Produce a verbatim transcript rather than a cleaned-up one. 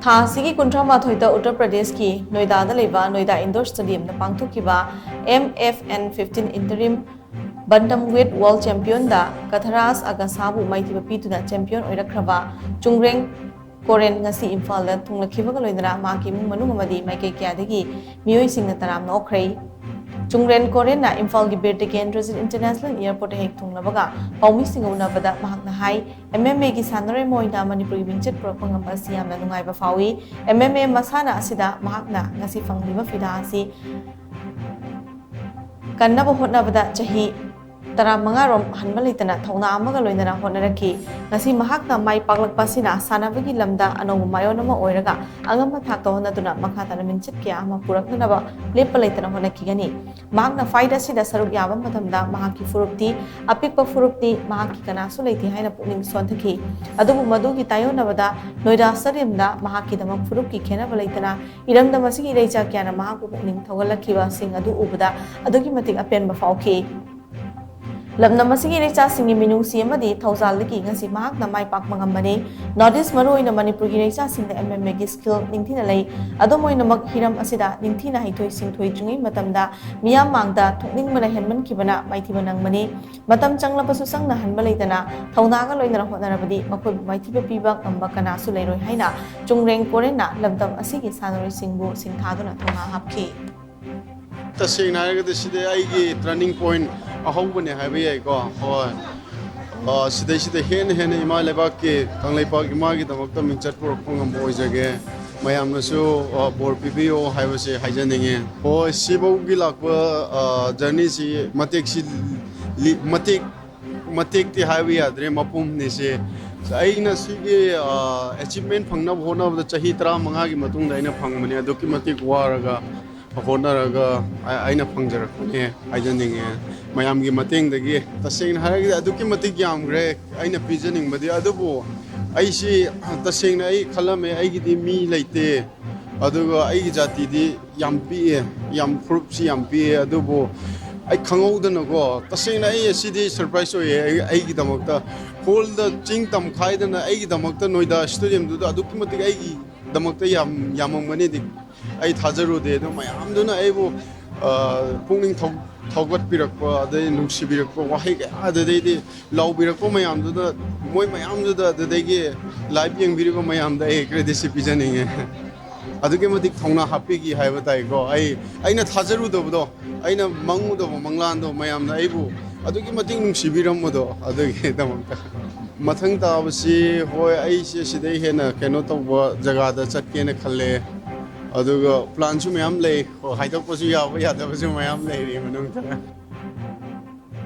ꯊꯥ ꯑꯁꯤꯒꯤ ꯀꯨꯟꯊ꯭ꯔꯥ ꯃꯥꯊꯣꯏꯗ ꯎꯠꯇꯔ ꯄ꯭ꯔꯗꯦꯁꯀꯤ ꯅꯣꯏꯗꯥꯗ ꯂꯩꯕ ꯅꯣꯏꯗꯥ ꯏꯟꯗꯣꯔ ꯁ꯭ꯇꯦꯗꯤꯌꯝꯗ ꯄꯥꯡꯊꯣꯛꯈꯤꯕ M F N fifteen Interim Bantamweight World Championꯗ ꯀꯊꯔꯥꯖ ꯑꯒꯁꯥꯕꯨ ꯃꯥꯏꯊꯤꯕ ꯄꯤꯗꯨꯅ ꯆꯦꯝꯄꯤꯌꯟ ꯑꯣꯏꯔꯛꯈ꯭ꯔꯕ ꯆꯨꯡꯔꯦꯡ ꯀꯣꯔꯦꯟ ꯉꯁꯤ ꯏꯝꯐꯥꯜꯗ ꯊꯨꯡꯂꯈꯤꯕꯒ ꯂꯣꯏꯅꯅ ꯃꯍꯥꯛꯀꯤ ꯏꯃꯨꯡ ꯃꯅꯨꯡ ꯑꯃꯗꯤ ꯃꯥꯏꯀꯩ ꯀꯌꯥꯗꯒꯤ ꯃꯤꯑꯣꯏꯁꯤꯡꯅ ꯇꯔꯥꯝꯅ ꯑꯣꯛꯈ꯭ꯔꯦ꯫ ꯆꯨꯡꯔꯦꯟ ꯀꯣꯔꯦꯟꯅ ꯏꯝꯐꯥꯜꯒꯤ ꯕꯤꯔ ꯇꯤꯀꯦꯟꯗ꯭ꯔꯖꯤꯠ ꯏꯟꯇꯔꯅꯦꯁꯅꯦꯜ ꯑꯦꯌꯔꯄꯣꯔꯠꯇ ꯍꯦꯛ ꯊꯨꯡꯂꯕꯒ ꯄꯥꯎꯃꯤꯁꯤꯡꯒ ꯎꯅꯕꯗ ꯃꯍꯥꯛꯅ ꯍꯥꯏ, M M Aꯒꯤ ꯁꯥꯟꯅꯔꯣꯏ ꯑꯃ ꯑꯣꯏꯅ ꯃꯅꯤꯄꯨꯔꯒꯤ ꯃꯤꯡꯆꯠ ꯄꯨꯔꯛꯄ ꯉꯝꯕ ꯑꯁꯤ ꯌꯥꯝꯅ ꯅꯨꯡꯉꯥꯏꯕ ꯐꯥꯎꯏ꯫ M M A ꯃꯁꯥꯟꯅ ꯑꯁꯤꯗ ꯃꯍꯥꯛꯅ ꯉꯁꯤ ꯐꯪꯂꯤꯕ ꯐꯤꯗꯥ ꯑꯁꯤ ꯀꯟꯅꯕ ꯍꯣꯠꯅꯕꯗ ꯆꯍꯤ ꯇꯔꯥꯃꯉꯥꯔꯣꯝ ꯍꯟꯕ ꯂꯩꯇꯅ ꯊꯧꯅꯥ ꯑꯃꯒ ꯂꯣꯏꯅꯅ ꯍꯣꯠꯅꯔꯛꯈꯤ꯫ ꯉꯁꯤ ꯃꯍꯥꯛꯅ ꯃꯥꯏ ꯄꯥꯛꯂꯛꯄ ꯑꯁꯤꯅ ꯁꯥꯟꯅꯕꯒꯤ ꯂꯝꯗ ꯑꯅꯧꯕ ꯃꯥꯏꯑꯣꯟ ꯑꯃ ꯑꯣꯏꯔꯒ ꯑꯉꯝꯕ ꯊꯥꯛꯇ ꯍꯣꯠꯅꯗꯨꯅ ꯃꯈꯥ ꯇꯥꯅ ꯃꯤꯡꯆꯠ ꯀꯌꯥ ꯑꯃ ꯄꯨꯔꯛꯅꯅꯕ ꯂꯦꯞꯄ ꯂꯩꯇꯅ ꯍꯣꯠꯅꯈꯤꯒꯅꯤ꯫ ꯃꯍꯥꯛꯅ ꯐꯥꯏꯠ ꯑꯁꯤꯗ ꯁꯔꯨꯛ ꯌꯥꯕ ꯃꯇꯝꯗ ꯃꯍꯥꯛꯀꯤ ꯐꯨꯔꯨꯞꯇꯤ ꯑꯄꯤꯛꯄ ꯐꯨꯔꯨꯞꯅꯤ, ꯃꯍꯥꯛꯀꯤ ꯀꯅꯥꯁꯨ ꯂꯩꯇꯦ ꯍꯥꯏꯅ ꯄꯨꯛꯅꯤꯡ ꯁꯣꯟꯊꯈꯤ꯫ ꯑꯗꯨꯕꯨ ꯃꯗꯨꯒꯤ ꯇꯥꯏꯌꯣꯟꯅꯕꯗ ꯅꯣꯏꯗꯥ ꯁ꯭ꯇꯦꯗꯤꯌꯝꯗ ꯃꯍꯥꯛꯀꯤꯗꯃꯛ ꯐꯨꯔꯨꯞꯀꯤ ꯈꯦꯟꯅꯕ ꯂꯩꯇꯅ ꯏꯔꯝꯗꯝ ꯑꯁꯤꯒꯤ ꯏꯔꯩꯆꯥ ꯀꯌꯥꯅ ꯃꯍꯥꯛꯄꯨ ꯄꯨꯛꯅꯤꯡ ꯊꯧꯒꯠꯂꯛꯈꯤꯕꯁꯤꯡ ꯑꯗꯨ ꯎꯕꯗ ꯑꯗꯨꯛꯀꯤ ꯃꯇꯤꯛ ꯑꯄꯦꯟꯕ ꯐꯥꯎꯈꯤ꯫ ꯂꯝꯗꯝ ꯑꯁꯤꯒꯤ ꯏꯔꯩꯆꯥꯁꯤꯡꯒꯤ ꯃꯤꯅꯨꯡꯁꯤ ꯑꯃꯗꯤ ꯊꯧꯖꯥꯜꯗꯒꯤ ꯉꯁꯤ ꯃꯍꯥꯛꯅ ꯃꯥꯏ ꯄꯥꯛꯄ ꯉꯝꯕꯅꯤ꯫ North East, ꯃꯔꯨꯑꯣꯏꯅ ꯃꯅꯤꯄꯨꯔꯒꯤ ꯏꯔꯩꯆꯥꯁꯤꯡꯗ M M Aꯒꯤ skill ꯅꯤꯡꯊꯤꯅ ꯂꯩ꯫ ꯑꯗꯨꯝ ꯑꯣꯏꯅꯃꯛ, ꯍꯤꯔꯝ ꯑꯁꯤꯗ ꯅꯤꯡꯊꯤꯅ ꯍꯩꯊꯣꯏ ꯁꯤꯡꯊꯣꯏꯗ꯭ꯔꯤꯉꯩ ꯃꯇꯝꯗ ꯃꯤꯌꯥꯝ ꯃꯥꯡꯗ ꯊꯣꯛꯅꯤꯡꯕꯅ ꯍꯦꯟꯃꯟꯈꯤꯕꯅ ꯃꯥꯏꯊꯤꯕ ꯅꯪꯕꯅꯤ꯫ ꯃꯇꯝ ꯆꯪꯂꯕꯁꯨ ꯆꯪꯅ ꯍꯟꯕ ꯂꯩꯇꯅ ꯊꯧꯅꯥꯒ ꯂꯣꯏꯅꯅ ꯍꯣꯠꯅꯔꯕꯗꯤ ꯃꯈꯣꯏꯕꯨ ꯃꯥꯏꯊꯤꯕ ꯄꯤꯕ ꯉꯝꯕ ꯀꯅꯥꯁꯨ ꯂꯩꯔꯣꯏ ꯍꯥꯏꯅ ꯆꯨꯡꯔꯦꯡ ꯀꯣꯔꯦꯟꯅ ꯂꯝꯗꯝ ꯑꯁꯤꯒꯤ ꯁꯥꯟꯅꯔꯣꯏꯁꯤꯡꯕꯨ ꯁꯤꯡꯊꯥꯗꯨꯅ ꯊꯧꯅꯥ ꯍꯥꯞꯈꯤ꯫ ꯇꯁꯦꯡꯅ ꯍꯥꯏꯔꯒꯗꯤ ꯁꯤꯗꯤ ꯑꯩꯒꯤ turning point ꯑꯍꯧꯕꯅꯦ ꯍꯥꯏꯕ ꯌꯥꯏꯀꯣ꯫ ꯍꯣꯏ꯫ ꯑ, ꯁꯤꯗꯩꯁꯤꯗ ꯍꯦꯟꯅ ꯍꯦꯟꯅ ꯏꯃꯥ ꯂꯩꯕꯥꯛꯀꯤ, ꯀꯪꯂꯩꯄꯥꯛ ꯏꯃꯥꯒꯤꯗꯃꯛꯇ ꯃꯤꯡꯆꯠ ꯄꯨꯔꯛꯄ ꯉꯝꯕ ꯑꯣꯏꯖꯒꯦ꯫ ꯃꯌꯥꯝꯅꯁꯨ, ꯑ, ꯕꯣꯔ ꯄꯤꯕꯤꯌꯣ ꯍꯥꯏꯕꯁꯦ ꯍꯥꯏꯖꯅꯤꯡꯉꯦ꯫ ꯍꯣꯏ, ꯁꯤꯐꯧꯒꯤ ꯂꯥꯛꯄ, ꯑ, journeyꯁꯤ ꯃꯇꯦꯛꯁꯤ ꯂꯤ-, ꯃꯇꯦꯛ ꯃꯇꯦꯛꯇꯤ ꯍꯥꯏꯕ ꯌꯥꯗ꯭ꯔꯦ, ꯃꯄꯨꯝꯅꯤꯁꯦ꯫ ꯑꯩꯅ ꯁꯤꯒꯤ, ꯑ, achievement ꯐꯪꯅꯕ ꯍꯣꯠꯅꯕꯗ ꯆꯍꯤ ꯇꯔꯥꯃꯉꯥꯒꯤ ꯃꯇꯨꯡꯗ ꯑꯩꯅ ꯐꯪꯕꯅꯦ꯫ ꯑꯗꯨꯛꯀꯤ ꯃꯇꯤꯛ ꯋꯥꯔꯒ, ꯍꯣꯠꯅꯔꯒ ꯑ-, ꯑꯩꯅ ꯐꯪꯖꯔꯛꯄꯅꯦ ꯍꯥꯏꯖꯅꯤꯡꯉꯦ꯫ ꯃꯌꯥꯝꯒꯤ ꯃꯇꯦꯡꯗꯒꯤ, ꯇꯁꯦꯡꯅ ꯍꯥꯏꯔꯒꯗꯤ ꯑꯗꯨꯛꯀꯤ ꯃꯇꯤꯛ ꯌꯥꯝꯈ꯭ꯔꯦ ꯑꯩꯅ ꯄꯤꯖꯅꯤꯡꯕꯗꯤ꯫ ꯑꯗꯨꯕꯨ ꯑꯩꯁꯤ, ꯇꯁꯦꯡꯅ ꯑꯩ ꯈꯜꯂꯝꯃꯦ, ꯑꯩꯒꯤꯗꯤ ꯃꯤ ꯂꯩꯇꯦ, ꯑꯗꯨꯒ ꯑꯩꯒꯤ ꯖꯥꯇꯤꯗꯤ ꯌꯥꯝ ꯄꯤꯛꯑꯦ, ꯌꯥꯝ, ꯐꯨꯔꯨꯞꯁꯤ ꯌꯥꯝ ꯄꯤꯛꯑꯦ꯫ ꯑꯗꯨꯕꯨ ꯑꯩ ꯈꯪꯍꯧꯗꯅꯀꯣ, ꯇꯁꯦꯡꯅ ꯑꯩ ꯑꯁꯤꯗꯤ surprise ꯑꯣꯏꯌꯦ ꯑꯩ, ꯑꯩꯒꯤꯗꯃꯛꯇ꯫ ꯍꯣꯜꯗ ꯆꯤꯡ ꯇꯝꯈꯥꯏꯗꯅ ꯑꯩꯒꯤꯗꯃꯛꯇ ꯅꯣꯏꯗꯥ ꯁ꯭ꯇꯦꯗꯤꯌꯝꯗꯨꯗ ꯑꯗꯨꯛꯀꯤ ꯃꯇꯤꯛ ꯑꯩꯒꯤꯗꯃꯛꯇ ꯌꯥꯝ ꯌꯥꯝꯃꯝꯒꯅꯤꯗꯤ ꯑꯩ ꯊꯥꯖꯔꯨꯗꯦ꯫ ꯑꯗꯣ ꯃꯌꯥꯝꯗꯨꯅ ꯑꯩꯕꯨ, ꯑ, ꯄꯨꯛꯅꯤꯡ ꯊꯧ-, ꯊꯧꯒꯠꯄꯤꯔꯛꯄ, ꯑꯗꯩ ꯅꯨꯡꯁꯤꯕꯤꯔꯛꯄ ꯋꯥꯍꯩ ꯀꯌꯥ, ꯑꯗꯨꯗꯩꯗꯤ ꯂꯥꯎꯕꯤꯔꯛꯄ ꯃꯌꯥꯝꯗꯨꯗ, ꯃꯣꯏ ꯃꯌꯥꯝꯗꯨꯗ, ꯑꯗꯨꯗꯒꯤ ꯂꯥꯏꯚ ꯌꯦꯡꯕꯤꯔꯤꯕ ꯃꯌꯥꯝꯗ ꯑꯩ ꯀ꯭ꯔꯦꯗꯤꯠꯁꯤ ꯄꯤꯖꯅꯤꯡꯉꯦ꯫ ꯑꯗꯨꯛꯀꯤ ꯃꯇꯤꯛ ꯊꯧꯅꯥ ꯍꯥꯞꯄꯤꯈꯤ ꯍꯥꯏꯕ ꯇꯥꯏꯀꯣ꯫ ꯑꯩ, ꯑꯩꯅ ꯊꯥꯖꯔꯨꯗꯕꯗꯣ, ꯑꯩꯅ ꯃꯪꯉꯨꯗꯕ ꯃꯪꯂꯥꯟꯗꯣ ꯃꯌꯥꯝꯅ ꯑꯩꯕꯨ ꯑꯗꯨꯛꯀꯤ ꯃꯇꯤꯛ ꯅꯨꯡꯁꯤꯕꯤꯔꯝꯕꯗꯣ, ꯑꯗꯨꯒꯤꯗꯃꯛꯇ꯫ ꯃꯊꯪ ꯇꯥꯕꯁꯤ, ꯍꯣꯏ, ꯑꯩꯁꯦ ꯁꯤꯗꯩ ꯍꯦꯟꯅ ꯀꯩꯅꯣ ꯇꯧꯕ ꯖꯒꯥꯗ ꯆꯠꯀꯦꯅ ꯈꯜꯂꯦ꯫ ꯑꯗꯨꯒ ꯄ꯭ꯂꯥꯟꯁꯨ ꯃꯌꯥꯝ ꯂꯩ꯫ ꯍꯣ, ꯍꯥꯏꯗꯣꯛꯄꯁꯨ ꯌꯥꯕ ꯌꯥꯗꯕꯁꯨ ꯃꯌꯥꯝ ꯂꯩꯔꯤ ꯃꯅꯨꯡꯗ꯫